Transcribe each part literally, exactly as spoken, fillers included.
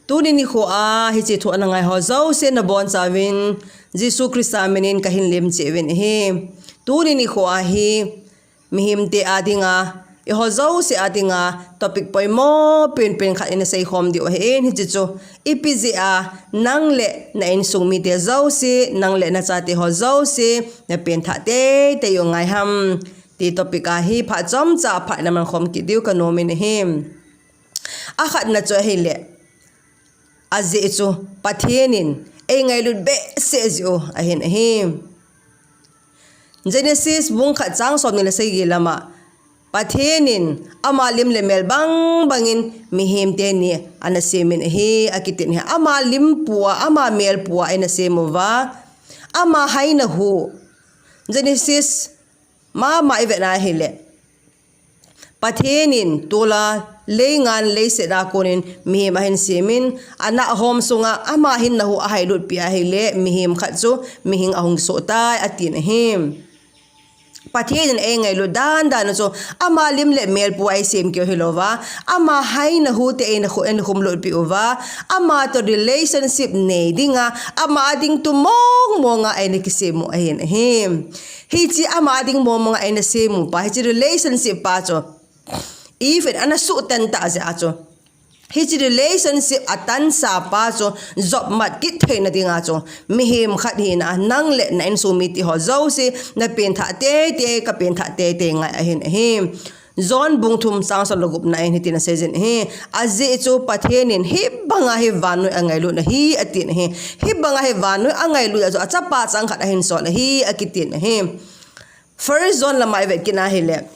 Tuni nikho a hiche thu ana ngai ho jouse nabonchauvin Jesu Christa minin kahin lemcheh uvin ahi. Tuni nikho a hi mihemte adinga, eiho jouse adinga topic poimo penpen khat ina seikhom diu ahin, hiche chu ipi jeh a nang le na insung mite jouse, nang le nachate ho jouse na penthah teitei u ngai ham ti topic a hi phat chomcha phat ina mankhom kit diu kanomin ahi. Akhatna chu ahile, ajeh chu Pathen in eingailut behseh jeh u ahin ahi. Genesis bung khat chang somni le sagi lama Pathen in ama lim le mel bangbang in mihem teni ana semin ahi akitin ahi. Ama lim pua, ama mel pua eina sem uva, ama haina hu. Genesis mama ivetna ahile, Pathen in tol'a leingan leiset a konin mihem ahin semin, anahhom sunga ama hinna hu ahailutpi ahile, mihem khat chu mihing ahung sohtai atin ahi. Pathen in eingailut dandan u chu ama lim le mel pua eisem keu hilouva, ama haina hute eina khu-, eina khumlutpi uva, ama toh relationship nei dinga, ama ading tu mongmonga eina kisem u ahin ahi. Hiche ama ading mongmonga eina sem upa, hiche relationship pa chu Eve in ana suhtan tah jeh a chu, hiche relationship atansapa chu jopmat kit theina dinga chu, mihem khat hina nang le na insung mite ho jouse na penthah teitei, kapenthah teitei ngai ahin ahi. John bung thum chang som le gupna in hitin aseijin ahi. Ajeh chu Pathen in hibanga hi vannoi angailut ahi atin ahi. Hibanga hi vannoi angailut a chu achapa chang khat ahin sol ahi akitin ahi. First John lama ivet kit na ahile,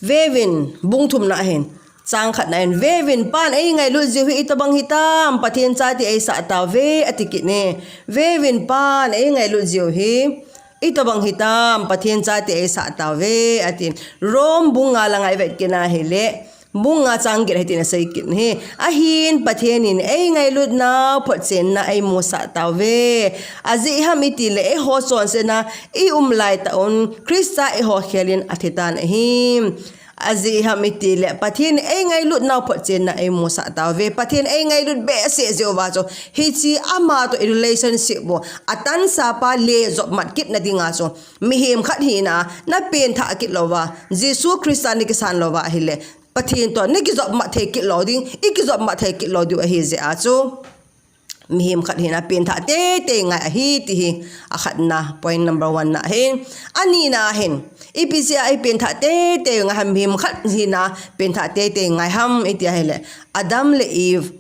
veuvin, bung thumna ahin, chang khatna in, veuvin, Pan eingailut jiu hi itobang hitam, Pathen chate eisah tauve ati kit e. Veuvin, Pan eingailut jiu hi itobang hitam, Pathen chate eisah tauve atin. Rome bung nga langa ivet kit na ahile, bung nga chang get hitin asei kit ahi. Ahin Pathen in eingailut nau photchenna eimusah tauve. Ajeh ham itile eiho chonsetna ium laitah un Christa eiho khelin athitan ahi. Ajeh ham itile Pathen eingailut nau photchenna eimusah tauve. Pathen eingailut behseh jeh uva chu, hiche ama toh relationship u atansapa le jopmat kitna dinga chu, mihem khat hina na penthah kit louva, Jesu Christa na kisan louva ahile, Pathen toh na kijopmat thei kit lou ding, ikijopmat thei kit lou diu ahi jeh a chu, mihem khat hina penthah teitei ngai ahi ti hi akhatna, point number one na ahi. Anina ahin, ipi jeh a ipenthah teitei ngai ham, mihem khat hina penthah teitei ngai ham iti ahile, Adam le Eve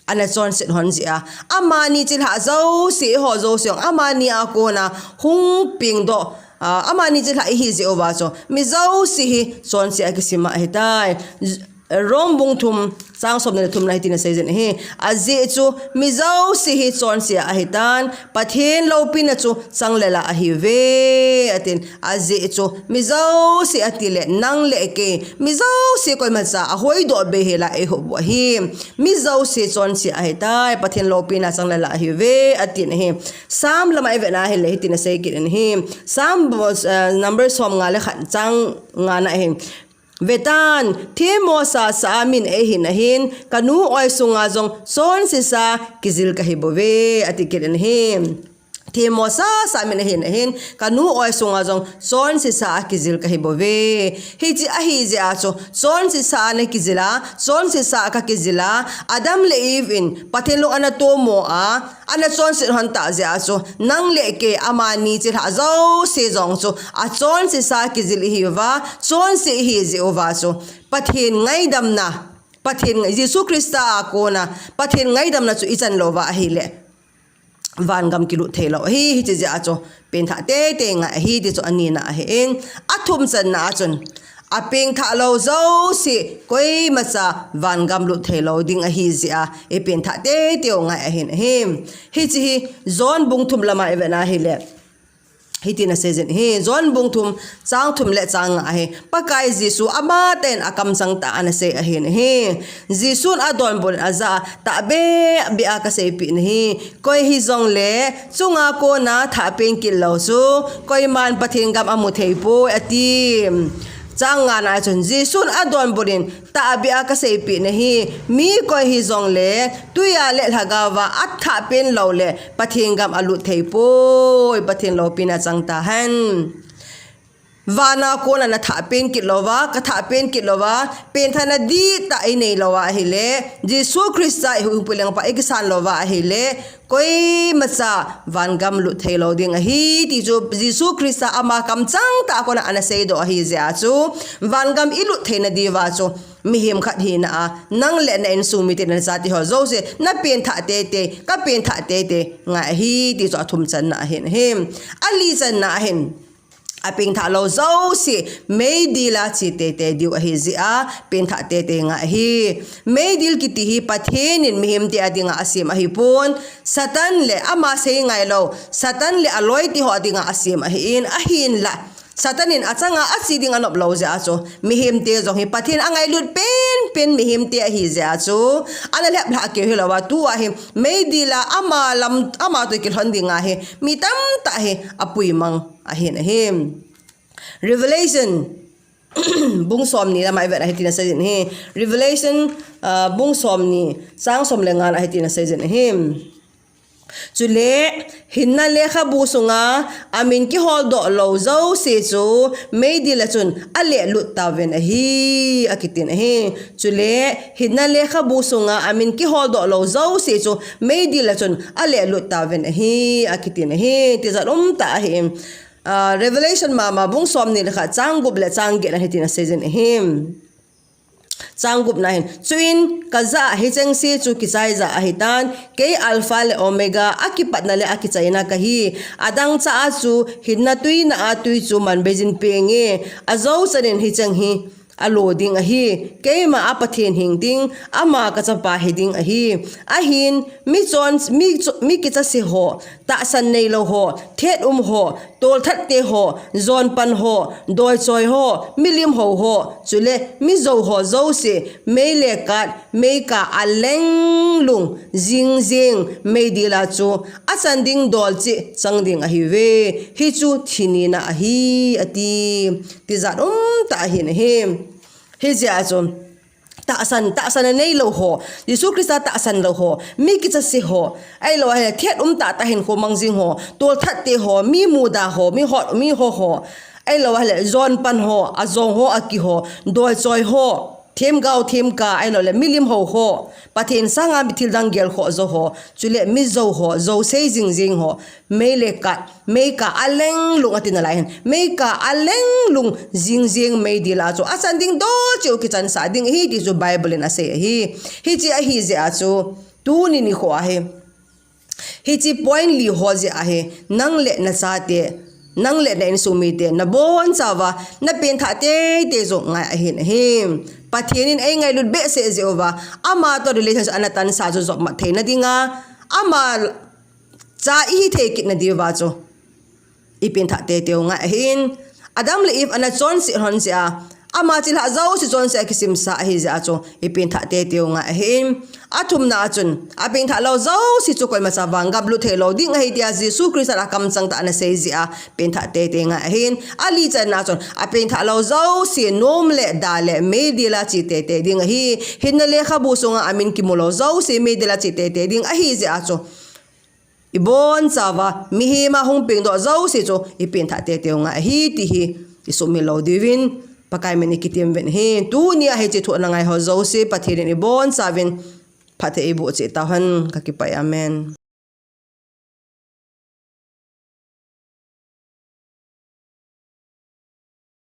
ana chonset hon jeh a, amani chilhah jouse, eiho jouse jong amani a kona hung pengdoh, ah, amani chilhah ihi jeh uva chu, mi jouse hi chonse a kisima ahitai. Rome bung thum chang somni le thumna hitin aseijin ahi. Ajeh chu mi jouse hi chonse a ahitan, Pathen loupina chu changlel a ahiuve atin. Ajeh chu mi jouse atile nang le kei, mi jouse koimacha ahoidoh bei hela eihup u ahi. Mi jouse chonse ahitai, Pathen loupina changlel a ahiuve atin ahi. Psalm lama ivet na ahile hitin asei kit in ahi. Psalm, eh, number somnga le khat chang ngana ahi. Vetan, themmo sasa a min eihin ahin, kanu oi sunga jong chonsesa kijil kahibouve ati kit in ahi. Themmo sasa a min eihin ahin, kanu oi sunga jong chonsesa a kijil kahibouve. Hiche ahi jeh a chu, chonsesa a na kijil a, chonsesa a kakijil a, Adam le Eve in Pathen lung ana tommo a, ana chonset hon tah jeh a chu, nang le kei amani chilhah jouse jong chu, achonsesa kijil ihiuva, chonse ihi jeh uva chu, Pathen ngaidamna, Pathen ngai-, Jesu Christa a kona Pathen ngaidamna chu ichan louva ahile, vangam kilut theilou ahi, hiche jeh a chu, penthah teitei ngai ahi ti chu anina ahin, athumchanna a chun, apengthah lou jouse koimacha vangam lut theilou ding ahi jeh a, ipenthah teitei u ngai ahin ahi. Hiche hi John bung thum lama ivet na ahile, hitin aseijin ahi. John bung thum chang thum le chang nga ahi. Pakai Jesu amatah in akamchang tah a ana sei ahin ahi. Jesun adonbut in ajah a, tahbeh beh a kaseipeh nahi, koi hijongle chunga kona thah peng kit lou chu koiman Pathen gam amu theipoi ati. Chang ngana chun Jesun adonbut in, "Tahbeh a kaseipeh nahi, mi koi hijongle tuiya le lhagaova athah pen loule Pathen gam alut thei poi." Pathen loupina chang tahen. Vana kona nathah pen kit louva, kathah pen kit louva, penthahna dihtah inei lou ahile, Jesu Christa ihuhhingpu lengpa ikisan louva ahile, koimacha vangam lut thei lou ding ahi, ti chu Jesu Christa ama kamchang tah a kona ana seidoh ahi jeh a chu, vangam ilut theina diuva chu, mihem khat hina a, nang le na insung mite, na chate ho jouse, napenthah teitei, kapenthah teitei ngai ahi, ti chu athum channa ahin ahi. Ali channa ahin, apengthah lou jouse meidil a che teitei diu ahi jeh a, penthah teitei ngai ahi. Meidil kiti hi Pathen in mihemte adinga asem ahipon, Satan le ama seingailou, Satan le aloite ho adinga asem ahin, ahinla Satan in achanga ache ding anop lou jeh a chu, mihemte jong hi Pathen angailut penpen mihemte ahi jeh a chu, ana lheplhah keu hilouva, tua hi meidil a ama lam, ama toh kilhon dinga hi mi tamtah hi apuimang ahin ahi. Revelation bung somni lama ivet a hitin aseijin ahi. Revelation, ah, bung somni, chang som le ngana hitin aseijin ahi. Chule, hinna lekhabu sunga amin kiholdoh lou jouse chu meidil a chun alehlut tauvin ahi, akitin ahi. Chule, hinna lekhabu sunga amin kiholdoh lou jouse chu meidil a chun alehlut tauvin ahi, akitin ahi. Tijat umtah ahi. Ah, Revelation mama bung somni le khat chang gup le chang get a hitin aseijin ahi. Chang gupna hin, chuin kajah a hichengse chu kichaija ahitan, kei Alpha le Omega, akipatna le akichaina kahi. Adangchah a chu hinna tuina a tui chu manbeijin penge, ajou chanin hicheng hi alo ding ahi. Keima a Pathen hing ding, ama kachapa hiding ahi. Ahin, mi chon, mi cho-, mi kichase ho, tahsan neilou ho, thet um ho, tolthatte ho, jonpan ho, doichoi ho, milim hou ho, chule mijou ho jouse, mei le kat, meikah a lenglung jingjing meidil a chu achan ding dol cheh chang ding ahiuve. Hichu thi nina ahi, ati. Tijat umtah ahin ahi. Hijeh a chu tahsan, tahsan a neilou ho, Jesu Christa tahsan lou ho, mi kichase ho, ahilou ahile thet umtah tah hinkho mang jing ho, tolthatte ho, mi muda ho, mi hot, mi ho ho, ahilou ahile jonpan ho, ajong ho, aki ho, doichoi ho, themgao, themka, ahiloule milim hou ho, Pathen sanga mi thil dang gel khoh jou ho, chule mijou ho, jou sei jingjing ho, mei le kat, meikah a lenglung ati nalai hin, meikah a lenglung jingjing meidil a chu achan ding dol cheh u kichansah ding ahi, ti chu Bible in asei ahi. Hiche ahijeh a chu, tuni nikho ahi, hiche point li ho jeh ahi, nang le nachate, nang le na insung mite, nabonchauva napenthah teitei jong ngai ahin ahi. Pathen in eingailut behseh jeh uva, amatoh relationship ana tansa chu jopmat theina dinga, ama cha ihi thei kitna diuva chu ipenthah teitei u ngai ahin. Adam le Eve ana chonset lhon jeh a, ama chilhah jouse chonset a kisimsa ahijeh a chu ipenthah teitei u ngai ahin. Athumna a chun, apenthah lou jouse chu koimacha vangam lut theilou ding ahi tia Jesu Christa in akamchang tah a ana sei jeh a penthah teitei ngai ahin. Ali channa a chun, apenthah lou jouse nom le da le meidil a che teitei ding ahi. Hinna lekhabu sunga amin kimu lou jouse meidil a che teitei ding ahijeh a chu, ibonchauva mihem a hung pengdoh jouse chu ipenthah teitei u ngai ahi, ti hi isuhmil lou diuvin Pakai min in kitem uvin ahi. Tunia hiche thu ana ngai ho jouse Pathen in ibonchauvin phatthei eiboh cheh tauhen, kakipah e. Amen.